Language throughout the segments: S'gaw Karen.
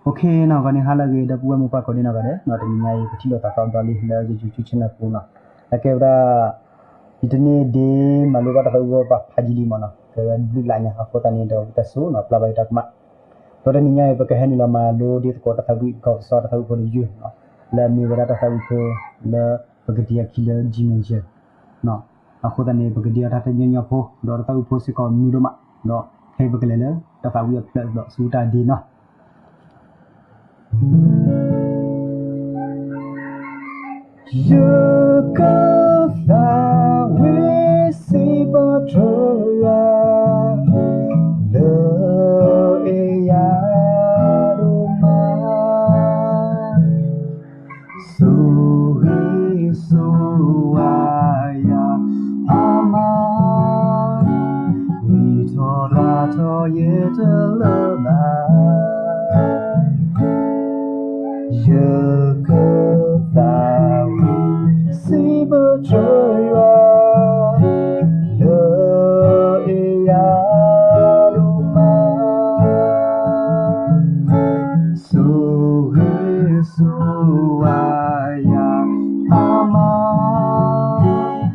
Okay နီၤ ဂီၤန့ၣ်ဟါလၢအဂ့ၤ ဒီပုၢ်ဝဲၢ်မိၢ်ပၢ်ကိးဒံနီၢ်ဂၤဒဲးနီၤ, တနံၤညါအံၤ ပထံၣ်လိာ်သးသီဘျီလံ လၢ YouTube channel ပူၤနီၤ, အကဲဝဲဒၣ် ယတန့ၢ်ဒ့မၤလိဘၣ်တၢ်သးဝံၣ်ဖိ ဖးယံာ်လံမ့ၢ်နီၤ, ကဲဝဲဒၣ်ဘျုးလၢညါ အဃိသတးန့ၣ်ဒီး ဝံသးစူၤနီၤ ပျၢ်ဘၣ်ယတၢ်ကမၣ်, ဒီးတနံၤညါအံၤ ပကဟဲနုာ်လီၤမၤလိဒ့သကိးတၢ်သးဝံၣ် ကီၢ်ပစီတၢ်သးဝံၣ်ဖိတယုၢ်နီၤ, လၢအမ့ၢ်ဝဲဒၣ်တၢ်သးဝံၣ်ဖိ လၢပကဒ့အခံလၢ G major နီၤ, အဃိသတးန့ၣ် ပကဒ့အီၤတၢ်ညီညီဖိ ဒီးတၢ်သးဝံၣ်ဖိစ့ၢ်ကီးမုာ်ဒိၣ်မး, ဒီးခဲအံၤပကလဲၤလၢတၢ်သးဝံၣ်အဖျၢၣ်ဒီးဆူတၢ်ဒ့နီၤ. ယကသးဝံၣ်စံးပတြၢၤယွၤ လၢအဲၣ်ယၤဒိၣ်မး ဆိၣ်ဂ့ၤဆိၣ်ဝါယၤအမါ, မုၢ်ထီၣ်ဒွးထီၣ်ယဲတလၢဘၣ်, ယကသးဝံၣ်စံးပတြၢၤယွၤ လၢအဲၣ်ယၤဒိၣ်မး ဆိၣ်ဂ့ၤဆိၣ်ဝါယၤအမါ,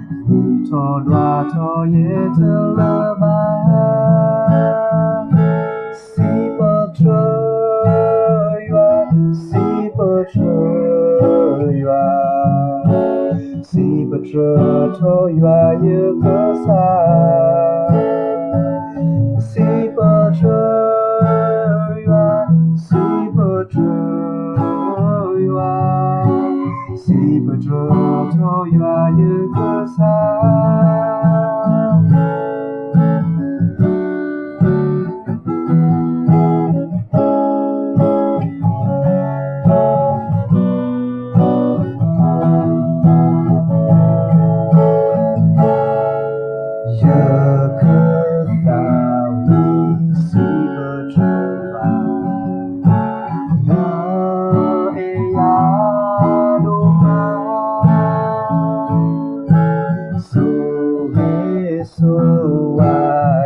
မုၢ်ထီၣ်ဒွးထီၣ်ယဲတလၢဘၣ်, စံးပတြၢၤယွၤ, စံးပတြၢၤယွၤ, စံးပတြၢၤထီၣ်ယွၤယကစၢ် စံးပတြၢၤယွၤ, စံးပတြၢၤယွၤ, စံးပတြၢၤထီၣ်ယွၤယကစၢ် ယကသးဝံၣ်စံးပတြၢၤယွၤ လၢအဲၣ်ယၤဒိၣ်မး ဆိၣ်ဂ့ၤဆိၣ်ဝါ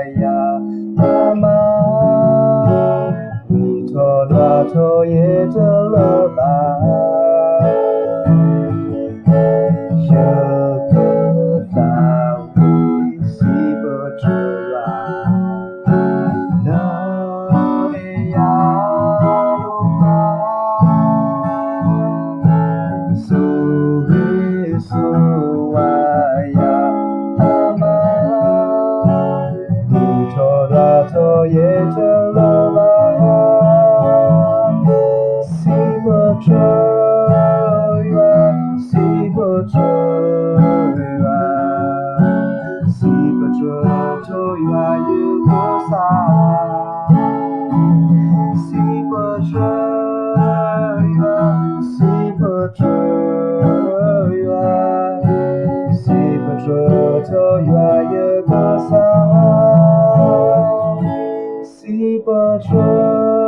ယၤအမါ, မုၢ်ထီၣ်ဒွးထီၣ်ယဲတလၢဘၣ်, ယကသးဝံၣ်စံးပတြၢၤယွၤ လၢအဲၣ်ယၤဒိၣ်မး ဆိၣ်ဂ့ၤဆိၣ်ဝါယၤအမါ, မုၢ်ထီၣ်ဒွးထီၣ်ယဲတလၢဘၣ်, စံးပတြၢၤယွၤ, စံးပတြၢၤယွၤ, စံးပတြၢၤထီၣ်ယွၤယကစၢ် စံးပတြၢၤယွၤ, စံးပတြၢၤယွၤ, စံးပတြၢၤထီၣ်ယွၤယကစၢ်, စံးပတြၢၤ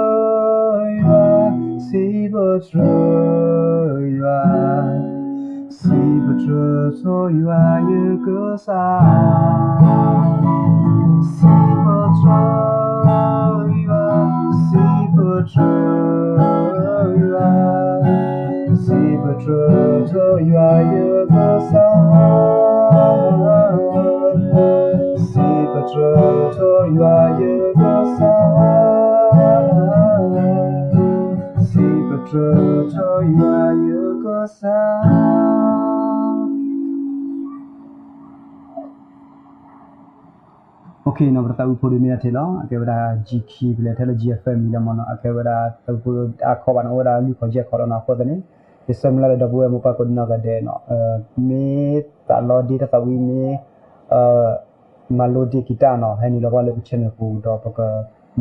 ယွၤ, စံးပတြၢၤယွၤ, စံးပတြၢၤထီၣ်ယွၤယကစၢ်, စံးပတြၢၤယွၤ, စံးပတြၢၤယွၤ, စံးပတြၢၤထီၣ်ယွၤယကစၢ်, စံးပတြၢၤထီၣ်ယွၤယကစၢ်, စံးပတြၢၤထီၣ်ယွၤယကစၢ် Okay နီၤ, ပတၢ်သးဝံၣ်ဖိဒုးမ့ၢ်ဒၣ်ထဲလီၤ. အကဲဝဲဒၣ် G key ပလဲၤထဲလၢ G flat မံၤလီၤမ့ၢ်နီၤ. အကဲဝဲဒၣ်တၢ်သးဝံၣ်ဖိအါခီဘၣ်နီၤ, အိၣ်ဝဲဒၣ်လွံၢ်ခီယဲၢ်ခီလီၤနီၤ. အဃိသတးန့ၣ် ယဆၢမုၢ်လၢ်လၢဒီပုၢ်ဝဲၢ်မိၢ်ပၢ်ကိးဒံနီၢ်ဂၤဒဲးနီၤ, မ့ၢ်သးလီဒ့တၢ်သးဝံၣ် မ့ၢ် မၤလိဒ့ကံၤတၢ်နီၤ, ဟဲနုာ်လီၤကွၢ်လၢပ channel ပူၤ ဒီးပက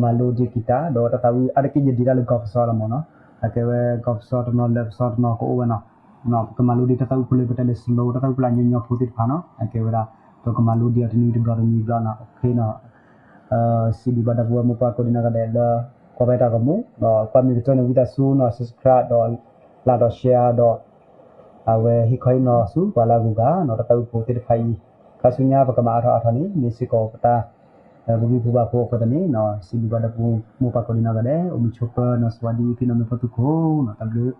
မၤလိဒ့ကံၤတၢ်, ဒီးတၢ်သးဝံၣ်အါတက့ၢ်ယဒ့တၢ်လၢ ကီၢ်ပစီလီၤမ့ၢ်နီၤ. အကဲဝဲကီၢ်ပစီတနီၤ လၢပစီတနီၤကအိၣ်ဝဲနီၤ. ပကမၤလိဒ့တၢ်သးဝံၣ်ဖိလၢပတဲလၢ slow တၢ်သးဝံၣ်ဖိလၢညီညီဖိသ့ၣ်တဖၣ်နီၤ. အကဲဝဲဒၣ် ပကမၤလိဒ့အီၤတနွံတဘျီတနွံတဘျီနီၤ. Okay နီၤ, စံးဘျုးဘၣ်ဒီပုၢ်ဝဲၢ်မိၢ်ပၢ်ကိးဒံနီၢ်ဂၤဒဲးလၢ ကွၢ်ဖဲတၢ်ဂီၤမူ, ဒီးကွၢ်မ့ၢ်ကတၢၢ်န့ၣ် ဝံသးစူၤနီၤ subscribe ဒီး like ဒီး share ဒီး အဝဲဟ့ၣ်ခီဟ့ၣ်နီၤဆူပှၤလၢအဂုၤအဂၤနီၤ, တၢ်သးဝံၣ်ဖိသ့ၣ်တဖၣ်အံၤ, ခါဆူညါပကမၤအါထီၣ်အါထီၣ်န့ၣ် မ့ၢ်စ့ၢ်ကီးပတၢ် ဖိမုၣ်ဖိခွါဖိအဃိသတးန့ၣ် စံးဘျုးဘၣ်ဒီပုၢ်ဝဲၢ်မိၢ်ပၢ်ကိးဒံနီၢ်ဂၤဒဲး အိၣ်မုာ်ဆိးပၢၤနီၤ စဝၤဒံအံၤဖံနီၤ မ့ၢ်ဖိသူခိၣ်နီၤ တၢ်ဘျုး